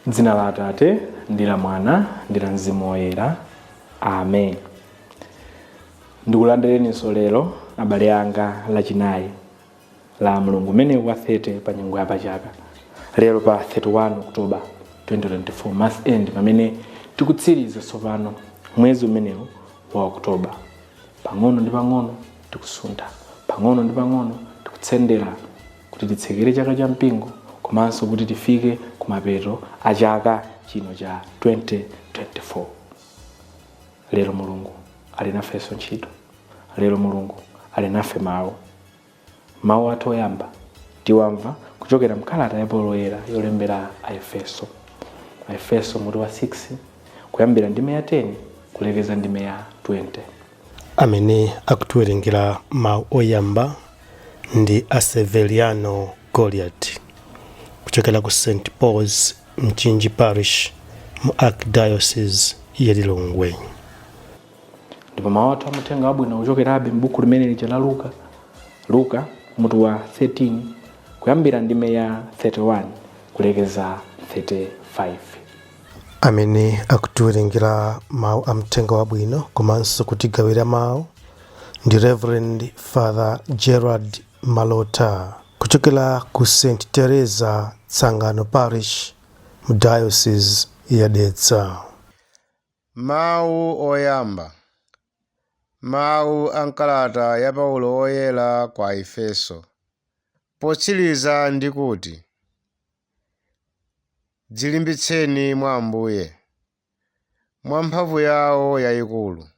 Dzina la Atate ndi la Mwana ndi la Mzimu Woyera, amen. Ndikulandireninso lero, abale anga, Lachinayi la mlungu umenewu wa 30 pa nyengo ya pachaka, lero pa 31 October 2024, month end, pamene tikutsiriza tsopano mwezi umenewu wa October. Pang'ono ndi pang'ono tikusuntha, pang'ono ndi pang'ono tikutsendera kuti titsekere chaka cha mpingo komanso kuti tifike kumapeto a chaka chino cha 2024. Lero Mulungu ali nafenso ntchito. Lero Mulungu ali nafe mawu. Mawu athu oyamba tiwamva kuchokera mkalata ya Paulo Woyera yolembera Aefeso, Aefeso mutu wa 6, kuyambira ndime ya 10 kulekeza ndime ya 20. Amene akutiwerengera mawu oyamba ndi a Severiano Goliat kuchokera ku St Paul's Mchinji Parish mu Archdiocese ya Lilongwe. Ndipo mawu athu amuthenga wabwino kuchokerabe m'buku limene lija la Luka, Luka mutu wa 13, kuyambira ndime ya 31 kulekeza 35. Amene akutiwerengera mawu a mthenga wabwino komanso kutigawira mawu ndi Reverend Father Gerard Malota kuchokera ku St Teresa Tsangano Parish mu Diocese ya Dedza. Mawu oyamba. Mawu a m'kalata ya Paulo Woyera kwa Aefeso. Potsiriza ndikuti, Dzilimbitseni mwa Ambuye, mwa mphamvu yawo yayikulu.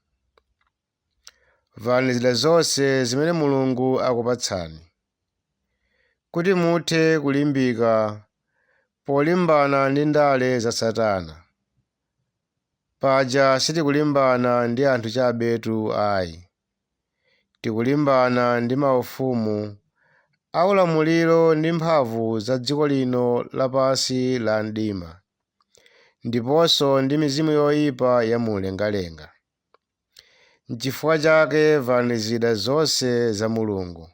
Valani zida zonse zimene Mulungu akupatsani, kuti muthe kulimbika polimbana ndi ndale za Satana. Paja sitikulimbana ndi anthu chabetu ayi. Tikulimbana ndi maufumu, aulamuliro ndi mphamvu za dziko lino lapansi la mdima, ndiponso ndi mizimu yoyipa ya mumlengalenga. N'chifukwa chake valani zida zonse za Mulungu.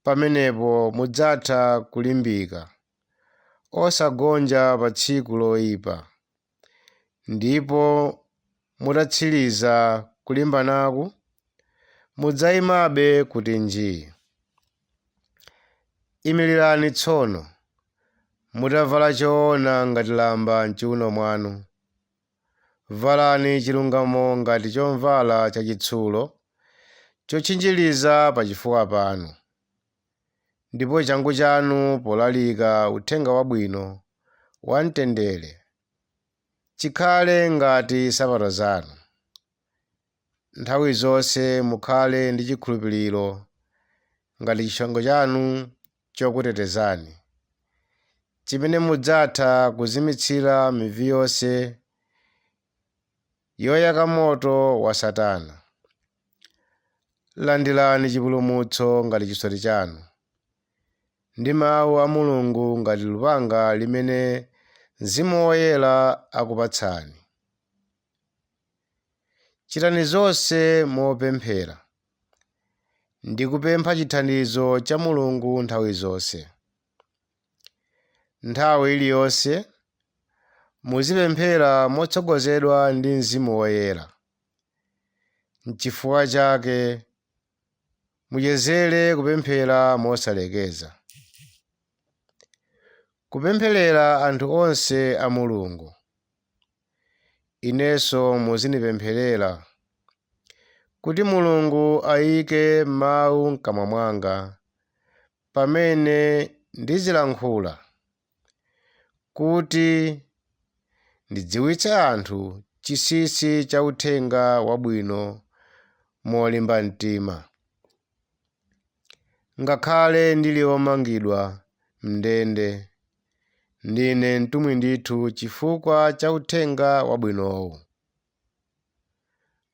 Pamenepo mudzatha kulimbika, osagonja pa tsiku loyipa, ndipo mutatsiriza kulimbanaku, mudzayimabe kuti njii. Imirirani tsono, mutavala choona ngati lamba m'chiwuno mwanu. Valani chilungamo ngati chovala chachitsulo chotchinjiriza pachifuwa panu, ndipo changu chanu polalika uthenga wabwino wa mtendere chikhale ngati nsapato zanu. Nthawi zonse mukhale ndi chikhulupiriro ngati chishango chanu chokutetezani, chimene mudzatha kuzimitsira mivi yonse yoyaka moto wa Satana. Landirani chipulumutso ngati chisoti chanu, ndi mawu a Mulungu ngati lupanga limene Mzimu Woyera akupatsani. Chitani zonse mopemphera ndi kupempha chithandizo cha Mulungu nthawi zonse. Nthawi iliyonse muzipemphera motsogozedwa ndi Mzimu Woyera. N'chifukwa chake muchezere kupemphera mosalekeza, kupempherera anthu onse a Mulungu. Inenso muzindipempherera, kuti Mulungu ayike mawu m'kamwa mwanga pamene ndizilankhula, kuti ndidziwitse anthu chinsinsi cha uthenga wabwino molimba mtima. Ngakhale ndili womangidwa m'ndende, ndine mtumwi ndithu chifukwa cha uthenga wabwinowu.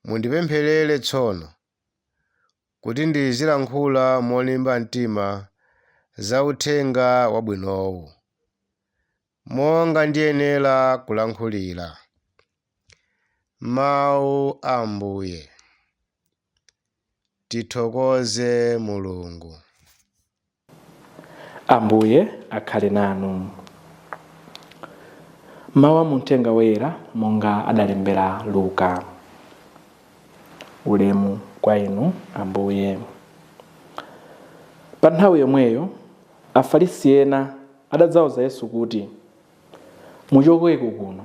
Mundipempherere tsono, kuti ndizilankhula molimba mtima za uthenga wabwinowu, monga ndiyenera kulankhulira. Mawu a Ambuye. Tithokoze Mulungu. Ambuye akhale nanu. Mawu a muthenga woyera monga adalembera Luka. Ulemu kwa inu Ambuye. Pa nthawi yomweyo Afarisi ena adadzauza Yesu kuti, muchokeko kuno,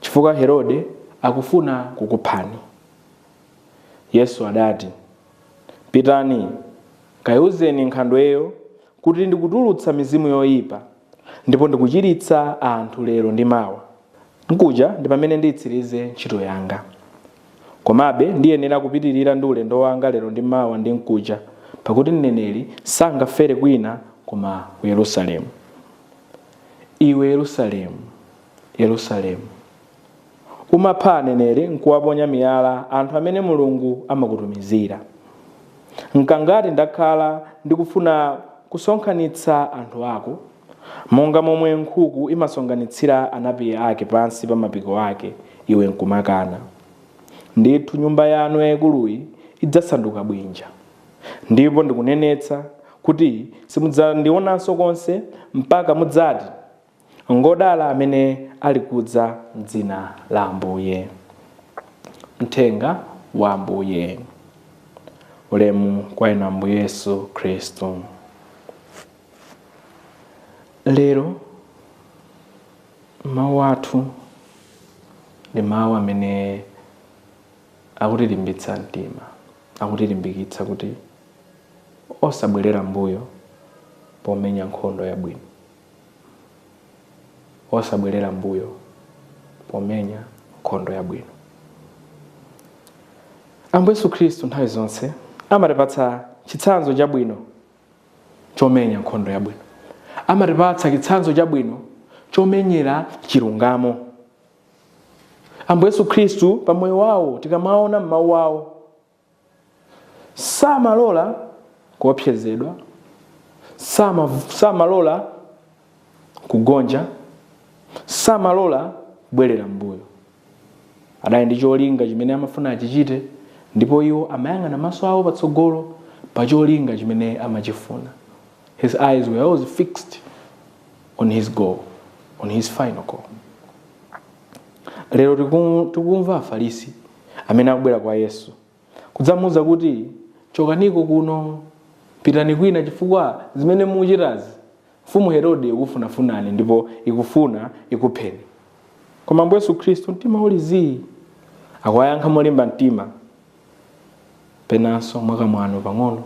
chifukwa Herode akufuna kukuphani. Yesu adati, pitani kayiuzeni nkhandweyo kuti ndikutulutsa mizimu yoyipa ndipo ndikuchiritsa anthu lero ndi mawa, nkuja ndi pamene nditsirize ntchito yanga. Komabe ndiyenera kupitirira ndi ulendo wanga lero ndi mawa ndi nkuja, pakuti mneneri sangafere kwina koma ku Yerusalemu. Iwe Yerusalemu, Yerusalemu, umapha aneneri nkuwaponya miyala anthu amene Mulungu amakutumizira. Nkangati ndakhala ndikufuna kusonkhanitsa anthu ako, monga momwe nkhuku imasonkhanitsira anapiye ake pansi pa mapiko ake, iwe nkumakana. Ndithu nyumba yanu yayikuluyi idzasanduka bwinja. Ndipo ndikunenetsa kuti simudzandionanso konse mpaka mudzati, ngodala amene ali kudza m'dzina la Ambuye. Mthenga wa Ambuye. Ulemu kwa inu Ambuye Yesu Khristu. Lero mawu athu ndi mawu amene akutilimbitsa mtima, akutilimbikitsa kuti osabwerera mbuyo pomenya nkhondo yabwino, osabwerera mbuyo pomenya nkhondo yabwino. Ambuye Yesu Khristu nthawi zonse amatipatsa chitsanzo chabwino chomenya nkhondo yabwino, amatipatsa chitsanzo chabwino chomenyera chilungamo. Ambuye Yesu Khristu pa moyo wawo, tikamaona m'mawu awo, samalola kuopsezedwa, samalola kugonja, samalola kubwerera mbuyo. Adali ndi cholinga chimene amafuna achichite, ndipo iwo amayang'ana maso awo patsogolo pa cholinga chimene amachifuna. His eyes were always fixed on his goal, on his final goal. Lero tikumva Afarisi amene akubwera kwa Yesu kudzamuwuza kuti chokaniko kuno, pitani kwina, chifukwa zimene muchitazi mfumu Herode ikufunafunani ndipo ikufuna ikupheni. Koma Ambuye Yesu Khristu mtima uli zii, akuwayankha molimba mtima, penanso mwakamwano pang'ono,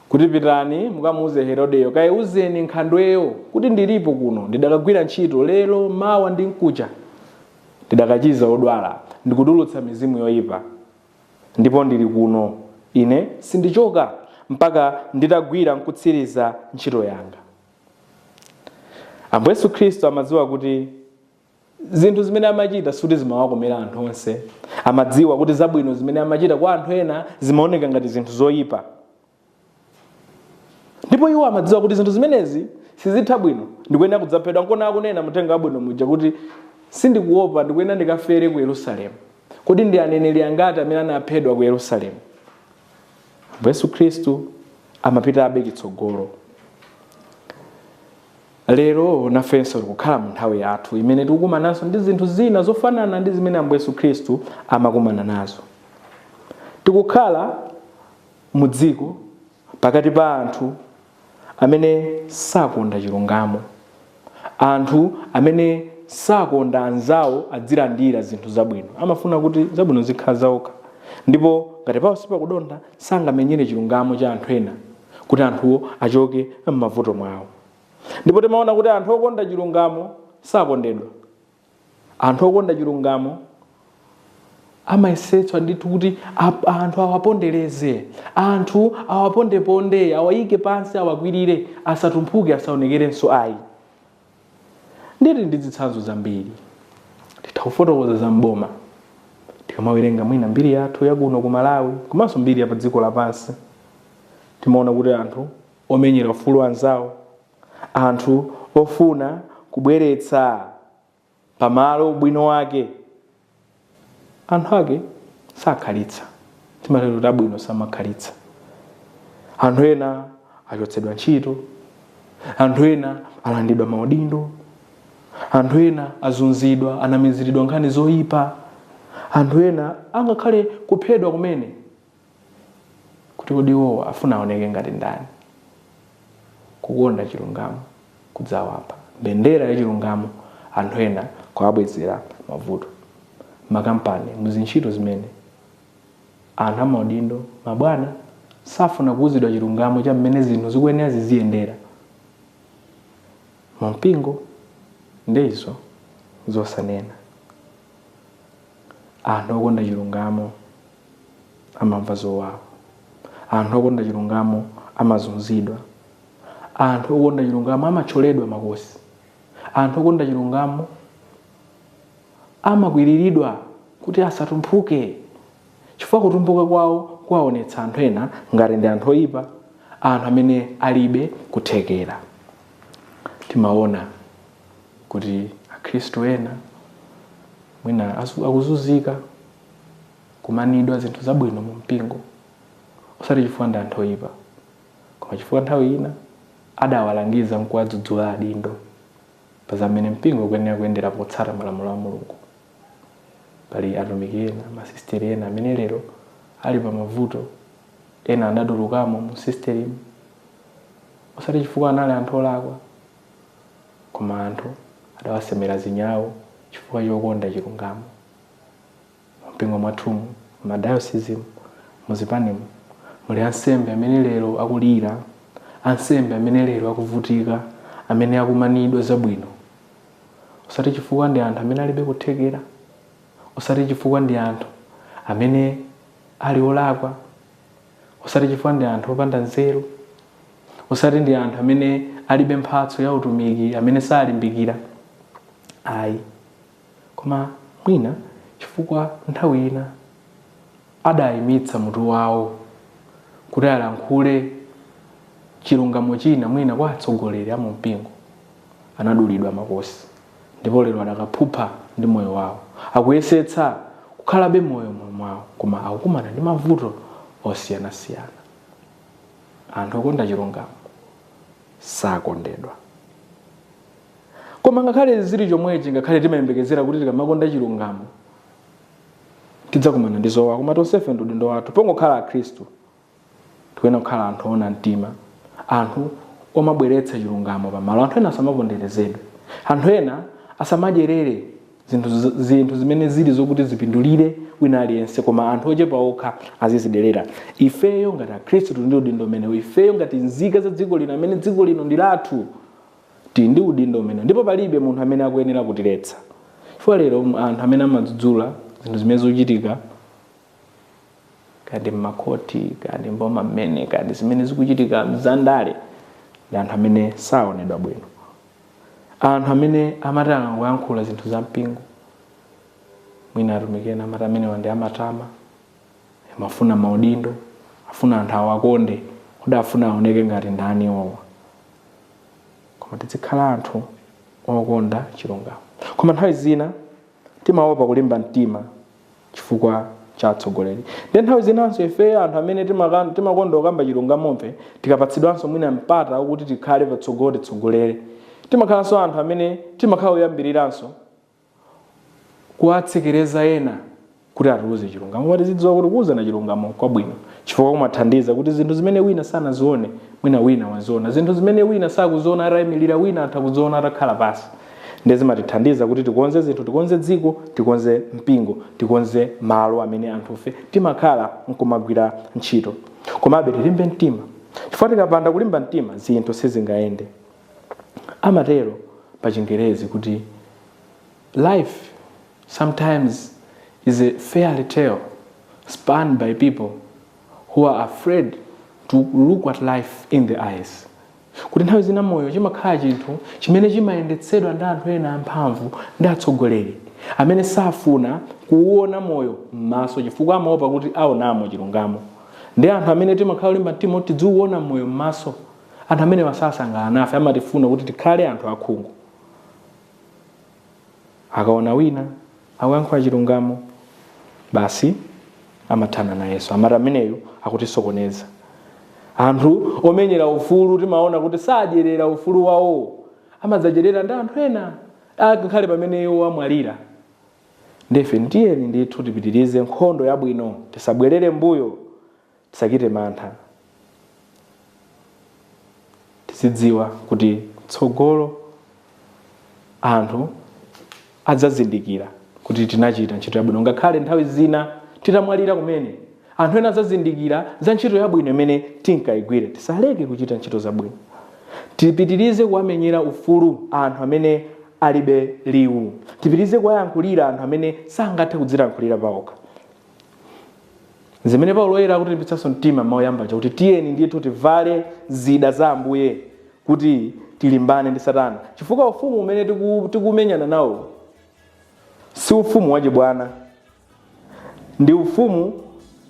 kuti pitani mukamuuze Herodeyo, kayiuzeni nkhandweyo kuti ndilipo kuno, ndidakagwira ntchito lero mawa ndi mkucha, ndidakachiza odwala, ndikutulutsa mizimu yoyipa, ndipo ndili kuno, ine sindichoka mpaka nditagwira nkutsiriza ntchito yanga. Ambuye Yesu Khristu amadziwa kuti zinthu zimene amachita suti zimawakomera anthu onse. Amadziwa kuti zabwino zimene amachita kwa anthu ena zimaoneka ngati zinthu zoyipa, ndipo iwo amadziwa kuti zinthu zimenezi sizitha bwino, ndikuyenera kudzaphedwa. Nkona akunena muthenga wabwino muja kuti sindikuopa, ndikuyenera ndikafere ku Yerusalemu. Kodi ndi aneneri angati amene anaphedwa ku Yerusalemu? Ambuye Yesu Khristu amapitabe chitsogolo. Lero nafenso tikukhala mu nthawi yathu imene tikukumananso ndi zinthu zina zofanana ndi zimene Ambuye Yesu Khristu amakumana nazo. Tikukhala mu dziko pakati pa anthu amene sakonda chilungamo, anthu amene sakonda anzawo adzilandira zinthu zabwino, amafuna kuti zabwino zikhala zaokha, ndipo ngati pawo sipakudonda sangamenyere chilungamo cha anthu ena kuti anthuwo achoke m'mavuto mwawo. Ndipo timaona kuti anthu okonda chilungamo sakondedwa. Anthu okonda chilungamo amayesetsa ndithu kuti anthu awapondereze, anthu awapondeponde, awayike pansi, awakwirire, asatumphuke, asaonekerenso ayi. Nditi ndi zitsanzo zambiri titha kufotokoza za mboma, tikamawerenga mwina mbiri yathu yakuno ku Malawi komanso mbiri ya pa dziko lapansi, timaona kuti anthu omenyera ufulu anzawo, anthu ofuna kubweretsa pamalo ubwino wake, Anthu ake sakhalitsa, timatero kuti abwino samakhalitsa. Anthu ena achotsedwa ntchito, anthu ena alandidwa maudindo, anthu ena azunzidwa, anamiziridwa nkhani zoyipa, anthu ena angakhale kuphedwa kumene, kuti kodi iwowa afuna aoneke ngati ndani? Kukonda chilungamo kudzawapha. Mbendera ya chilungamo anthu ena kuwabwezera mavuto. Makampani, muzintchito zimene anthu amaudindo, mabwana safuna kuwuzidwa chilungamo cha mmene zinthu zikuyenera ziziyendera. Mu mpingo ndizo zosanena. Anthu okonda chilungamo amamva zowawa, anthu okonda chilungamo amazunzidwa, anthu okonda chilungamo amathyoledwa makosi, anthu okonda chilungamo amakwiriridwa kuti asatumphuke, chifukwa kutumphuka kwawo kuwaonetsa anthu ena ngati ndi anthu oyipa, anthu amene alibe kuthekera. Timaona kuti akhristu ena mwina akuzunzika, kumanidwa zinthu zabwino mu mpingo, osati chifukwa ndi anthu oyipa, koma chifukwa nthawi ina adawalangiza nkuwadzudzula adindo pa zamene mpingo ukuyenera kuyendera potsata malamulo a Mulungu. Pali atumiki ena, masisteri ena amene lero ali pa mavuto, ena adatulukamo mu sisterimu, osati chifukwa anali anthu olakwa, koma anthu adawasemera zinyawo chifukwa chokonda chilungamo. Mpingo mwathumu, madayosisimu, muzipanimu, muli ansembe amene lero akulira, ansembe amene lero akuvutika, amene akumanidwa zabwino, osati chifukwa ndi anthu amene alibe kuthekera, osati chifukwa ndi anthu amene ali olakwa, osati chifukwa ndi anthu opanda nzeru, osati ndi anthu amene alibe mphatso ya utumiki, amene salimbikira, ayi, koma mwina chifukwa nthawi ina adayimitsa mutu wawo kuti alankhule chilungamo china mwina kwa atsogoleri a mu mpingo, anadulidwa makosi, ndipo lero adakaphupha ndi moyo wawo, akuyesetsa kukhalabe moyo mwawo, koma akukumana ndi mavuto osiyanasiyana. Anthu okonda chilungamo sakondedwa. Koma ngakhale zili chomwechi, ngakhale timayembekezera kuti tikamakonda chilungamo tidzakumana ndi zowawa, koma tonsefe ndi udindo wathu pongokhala akhristu, tikuyenera kukhala anthu oona mtima, anthu omabweretsa chilungamo pamalo. Anthu ena asamaponderezedwe, anthu ena asamadyerere zinthu zimene zili zokuti zipindulire wina aliyense, koma anthu ochepa okha aziziderera. Ifeyo ngati akhristu tili ndi udindo umenewu. Ifeyo ngati nzika za dziko lino, amene dziko lino ndi lathu, tili ndi udindo umenewu, ndipo palibe munthu amene akuyenera kutiletsa. Chifukwa lero anthu amene amadzudzula zinthu zimene zikuchitika, kandi mmakhoti, kandi mboma mmene, kandi zimene zikuchitika mzandale, ndi anthu amene saonedwa bwino, anthu amene amati akangoyankhula zinthu za mpingo, mwina atumiki ena amati amenewa ndi amatama, amafuna maudindo, afuna anthu awakonde, kodi afuna aoneke ngati ndani iwowa? Koma tizikhala anthu okonda chilungamo. Koma nthawi zina timaopa kulimba mtima chifukwa cha atsogoleri. Ndi nthawi zinanso ife anthu amene timakonda kukamba chilungamomve, tikapatsidwanso mwina mpata wokuti tikhale patsogolo titsogolere, timakhalanso anthu amene timakhala oyambiriranso kuwatsekereza ena kuti atiuze chilungamo. Koma tizidziwa kuti kuwuzana chilungamo kwabwino, chifukwa kumathandiza kuti zinthu zimene wina sanazione, mwina wina waziona, zinthu zimene wina sakuziona atayimirira, wina atha kuziona atakhala pasi. Ndi zimatithandiza kuti tikonze zinthu, tikonze dziko, tikonze mpingo, tikonze malo amene anthufe timakhala nkumagwira ntchito. Komabe tilimbe mtima, chifukwa tikapanda kulimba mtima zinthu sizingayende. Amatero pa Chingerezi kuti life sometimes is a fairy tale spun by people who are afraid to look at life in the eyes. Kuti nthawi zina moyo chimakhala chinthu chimene chimayendetsedwa ndi anthu ena amphamvu ndi atsogoleri amene safuna kuwuona moyo m'maso, chifukwa amaopa kuti aonamo chilungamo. Ndi anthu amene timakhala olimba mtima kuti tidziuona moyo m'maso, anthu amene wasasangalala nafe, amatifuna kuti tikhale anthu akhungu. Akaona wina akuyankhula chilungamo, Basi amathana nayenso, amati ameneyu akutisokoneza. Anthu omenyera ufulu timaona kuti sadyerera ufulu wawo, amadzadyerera ndi anthu ena ngakhale pamene iwo amwalira. Ndefe tiyeni ndithu tipitirize nkhondo yabwino, tisabwerere mbuyo, tisachite mantha. Tizidziwa kuti tsogolo anthu adzazindikira kuti tinachita ntchito yabwino, ngakhale nthawi zina titamwalira kumene, anthu ena adzazindikira za ntchito yabwino imene tinkayigwira. Tisaleke kuchita ntchito zabwino, tipitirize kuwamenyera ufulu anthu amene alibe liwu, tipitirize kuwayankhulira anthu amene sangathe kudzilankhulira pawokha. Zimene Paulo Woyera akutilimbitsanso mtima mawu oyamba chakuti tiyeni ndithu tivale zida za Ambuye kuti tilimbane ndi Satana, chifukwa ufumu umene tikumenyana nawo si ufumu wachibwana, ndi ufumu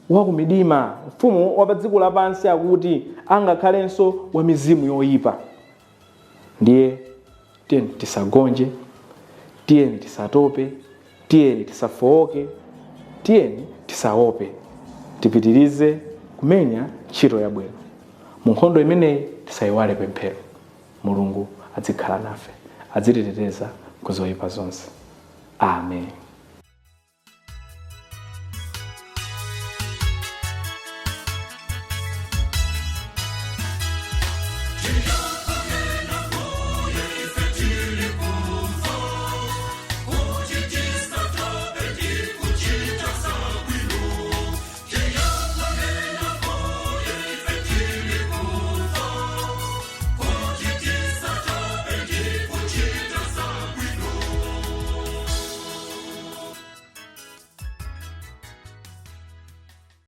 wakumidima, ufumu wa pa dziko lapansi, akuti angakhalenso wa mizimu yoyipa. Ndiye tiyeni tisagonje, tiyeni tisatope, tiyeni tisafowoke, tiyeni tisaope, tipitirize kumenya ntchito yabwino. Mu nkhondo imeneyi tisayiwale pemphero. Mulungu adzikhala nafe, adzititeteza ku zoyipa zonse. Amen.